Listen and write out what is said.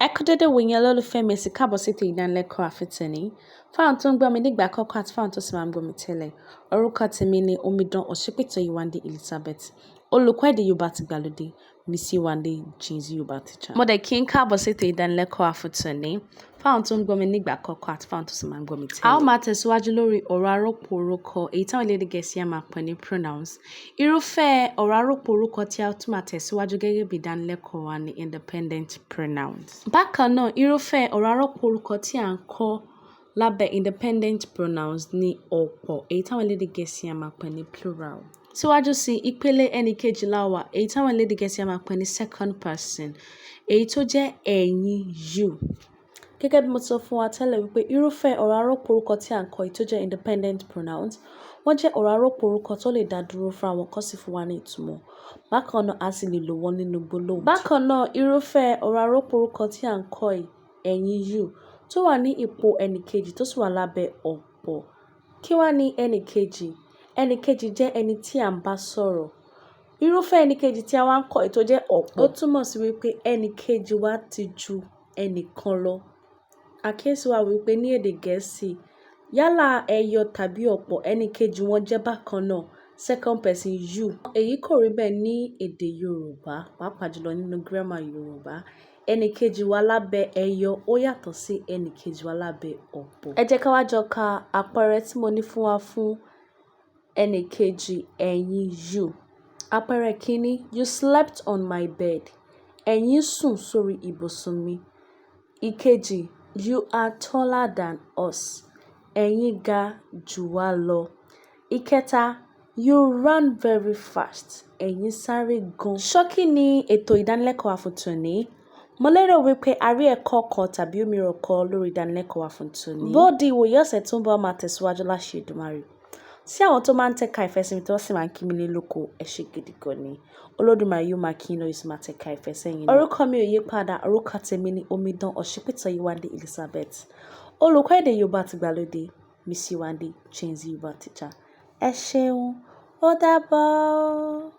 Ẹ kú dédé ìwòyí, ẹ̀yin olólùfẹ́ mi, ẹ sì káàbọ̀ sí ètò ìdánilẹ́kọ̀ọ́ àfitẹ̀ní. Fáwọn tó ń gbọ́ mi nígbà àkọ́kọ́ àti fáwọn tó sì máa ń gbọ́ mi tẹ́lẹ̀. Orúkọ tèmi ni Omidan Ọ̀ṣípìtàn Yewande Elizabeth, olùkọ́ èdè Yorùbá ti gbàlódé, Miss Yewande Gen Z Yorùbá teacher. Mo dẹ̀ kí n káàbọ̀ sí ètò ìdánilẹ́kọ̀ọ́ àfitẹ̀ní fáwọn tó ń gbọ́ mi nígbà àkọ́kọ́ àti fáwọn tó sì máa ń gbọ́ mi tẹ́lẹ̀. A ó máa tẹ̀síwájú lórí ọ̀rọ̀ arọ́pò orúkọ, èyí táwọn elédè Gẹ̀ẹ́sì á máa pè ní pronouns. Irúfẹ́ ọ̀rọ̀ arọ́pò orúkọ tí a tún máa tẹ̀síwájú gẹ́gẹ́ bí ìdánilẹ́kọ̀ọ́ wa ní independent pronouns. Bákan náà, irúfẹ́ ọ̀rọ̀ arọ́pò orúkọ tí à ń kọ́ lábẹ́ independent pronouns ní ọ̀pọ̀, èyí táwọn elédè Gẹ̀ẹ́sì á máa pè ní plural. Síwájú sí ìpele ẹnì kejì la wà, èyí táwọn elédè Gẹ̀ẹ́sì á máa pè ní second person, èyí tó jẹ́ ẹ̀yin, you. Gẹ́gẹ́ bí mo ti sọ fún wa tẹ́lẹ̀ wípé irúfẹ́ ọ̀rọ̀ arọ́pò orúkọ tí à ń kọ́ yìí tó jẹ́ independent pronouns, wọ́n jẹ́ ọ̀rọ̀ arọ́pò orúkọ tó lè dá dúró fúnra wọn kó sì fún wa ní ìtumọ̀. Bákan náà, a sì lè lò wọ́n nínú gbólóhùn. Bákan náà, irúfẹ́ ọ̀rọ̀ arọ́pò orúkọ tí à ń kọ́ yìí, ẹ̀yin, you, tó wà ní ipò ẹnì kejì tó sì wà lábẹ́ ọ̀pọ̀. Kí wá ní ẹnì kejì? Ẹnì kejì jẹ́ ẹni tí à ń bá sọ̀rọ̀. Irúfẹ́ ẹnì kejì tí a wá ń kọ́ yìí tó jẹ́ ọ̀pọ̀, ó túmọ̀ sí wípé ẹnì kejì wa ti ju ẹnì kan lọ. Àkíyèsí wà wípé ní èdè Gẹ̀ẹ́sì, yálà ẹyọ tàbí ọ̀pọ̀, ẹnì kejì wọn jẹ́ bákan náà, second person you. Èyí kò rí bẹ́ẹ̀ ní èdè Yorùbá, pàápàá jùlọ nínú grammar Yorùbá. Ẹnì kejì wa lábẹ́ ẹyọ ó yàtọ̀ sí ẹnì kejì wa lábẹ́ ọ̀pọ̀. Ẹ jẹ́ ká wá jọ ka àpẹẹrẹ tí mo ní fún wa fún ẹnì kejì ẹ̀yin, you. Àpẹẹrẹ kìíní, you slept on my bed. Ẹ̀yin sùn sórí ibùsùn mi. Ìkejì, you are taller than us. Ẹ̀yin ga jù wá lọ. Ìkẹta, you ran very fast. Ẹ̀yin sáré gan. Ṣókí ni ètò ìdánilẹ́kọ̀ọ́ wa fún tòní. Mo lérò wípé a rí ẹ̀kọ́ kan tàbí òmíràn kọ́ lórí ìdánilẹ́kọ̀ọ́ wa fún tòní. Bó di ìwòyí ọ̀sẹ̀ tó ń bọ̀, máa tẹ̀síwájú láṣẹ Èdùmàrè. Sí àwọn tó máa ń tẹ̀ka ìfẹ́ sí mi tí wọ́n sì máa ń kí mi ní lóko, ẹ ṣé gidi gan ni. Olódùmarè yóò máa kí yín náà, yóò sì máa tẹ̀ka ìfẹ́ sẹ́yìn náà. Orúkọ mi ò yí padà, orúkọ tèmi ni Omidan Ọ̀ṣípìtàn Yewande Elizabeth. Olùkọ́ èdè Yorùbá ti gbàlódé, Miss Yewande Gen Z Yorùbá teacher. Ẹ ṣeun, ó dàbọ̀.